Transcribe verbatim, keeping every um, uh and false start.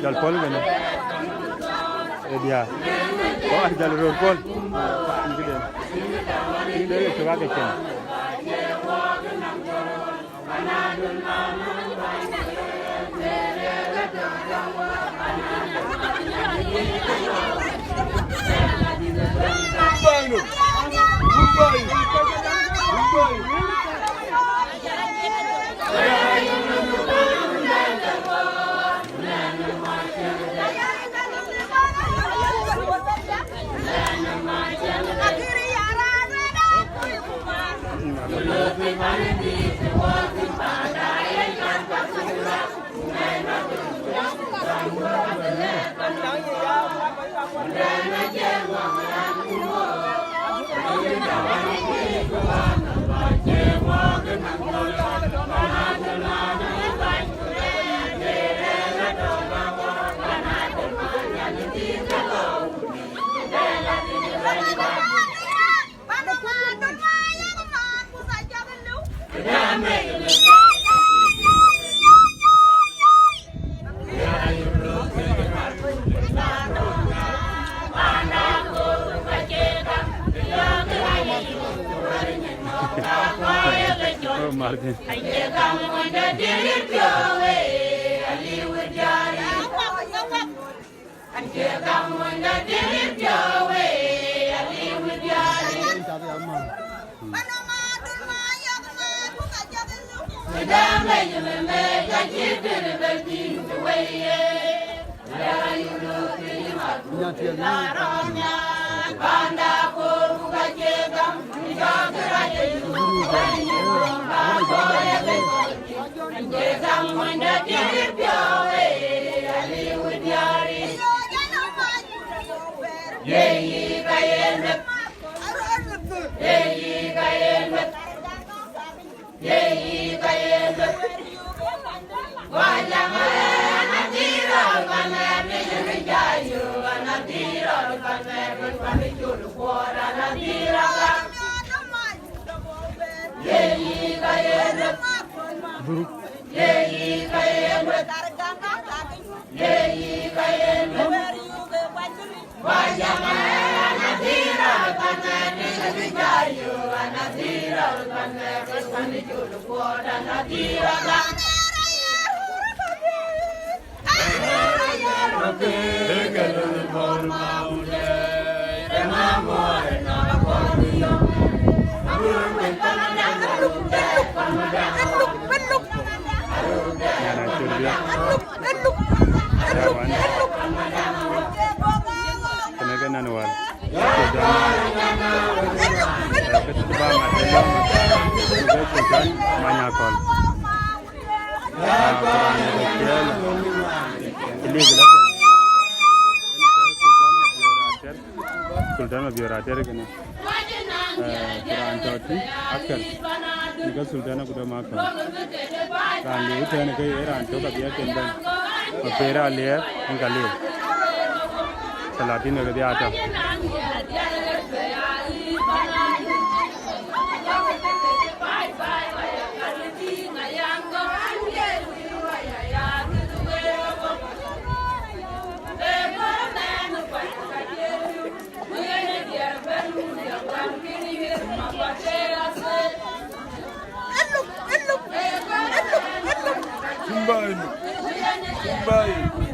Jɔl pɔ̈l kënë. Ë diäär. Kɔc jɔl röör pɔ̈l. Këden. Këden ë cök ake cin. Oh, Martin. Kënë ke nɛn wal. Sultan. Sultan Manyakol. Ah, Quran ke ciɛɛl. Ilik la. Sultan Mabior Ater. Sultan Mabior Ater kënë. Eh, ku raan tɔ̈ tï akër, në ke Sultan Agudam akër. Raan liu tënë ke ye raan tök abï akën bɛ̈n. Maper aliɛɛr, yen ka liu. Salatin ke kedhie atɔ̈. Cïn bä ënë. Cïn bä ënë.